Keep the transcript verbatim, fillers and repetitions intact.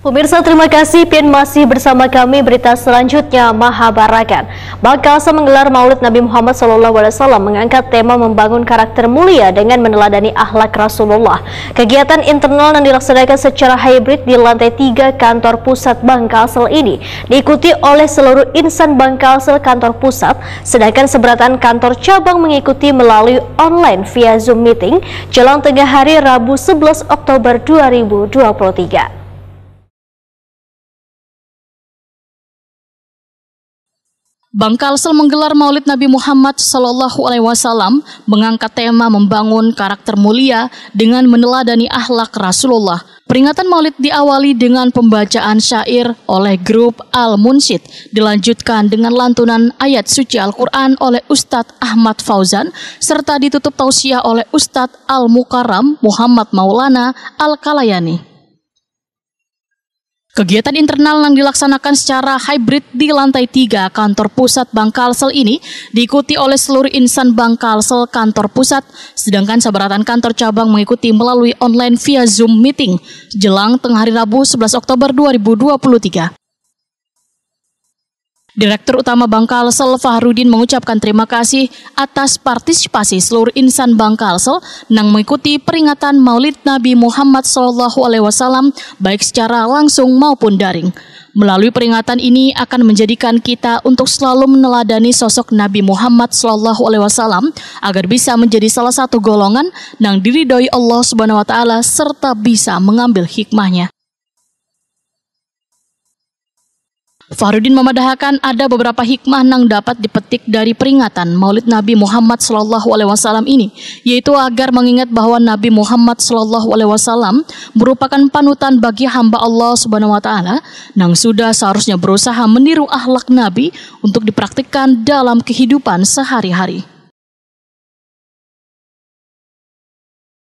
Pemirsa, terima kasih pian masih bersama kami. Berita selanjutnya, Mahabarakan. Bangkalsel menggelar Maulid Nabi Muhammad sallallahu alaihi wasallam, mengangkat tema membangun karakter mulia dengan meneladani akhlak Rasulullah. Kegiatan internal yang dilaksanakan secara hybrid di lantai tiga kantor pusat Bangkalsel ini diikuti oleh seluruh insan Bangkalsel kantor pusat, sedangkan seberatan kantor cabang mengikuti melalui online via Zoom meeting jelang tengah hari Rabu sebelas Oktober dua ribu dua puluh tiga. Bangkalsel menggelar Maulid Nabi Muhammad sallallahu alaihi wasallam, mengangkat tema membangun karakter mulia dengan meneladani akhlak Rasulullah. Peringatan Maulid diawali dengan pembacaan syair oleh grup Al Munsyid, dilanjutkan dengan lantunan ayat suci Al-Quran oleh Ustadz Ahmad Fauzan, serta ditutup tausiah oleh Ustadz Al Mukarram Muhammad Maulana Al Kalayani. Kegiatan internal yang dilaksanakan secara hybrid di lantai tiga kantor pusat Bangkalsel ini diikuti oleh seluruh insan Bangkalsel kantor pusat, sedangkan seberatan kantor cabang mengikuti melalui online via Zoom meeting jelang tengah hari Rabu sebelas Oktober dua ribu dua puluh tiga. Direktur Utama Bangkalsel Fahrudin mengucapkan terima kasih atas partisipasi seluruh insan Bangkalsel nang mengikuti peringatan Maulid Nabi Muhammad sallallahu alaihi wasallam, baik secara langsung maupun daring. Melalui peringatan ini akan menjadikan kita untuk selalu meneladani sosok Nabi Muhammad sallallahu alaihi wasallam agar bisa menjadi salah satu golongan nang diridhoi Allah Subhanahu wa Ta'ala serta bisa mengambil hikmahnya. Fahrudin memadahakan ada beberapa hikmah nang dapat dipetik dari peringatan Maulid Nabi Muhammad sallallahu alaihi wasallam ini, yaitu agar mengingat bahwa Nabi Muhammad sallallahu alaihi wasallam merupakan panutan bagi hamba Allah Subhanahu wa Ta'ala nang sudah seharusnya berusaha meniru akhlak Nabi untuk dipraktikkan dalam kehidupan sehari-hari.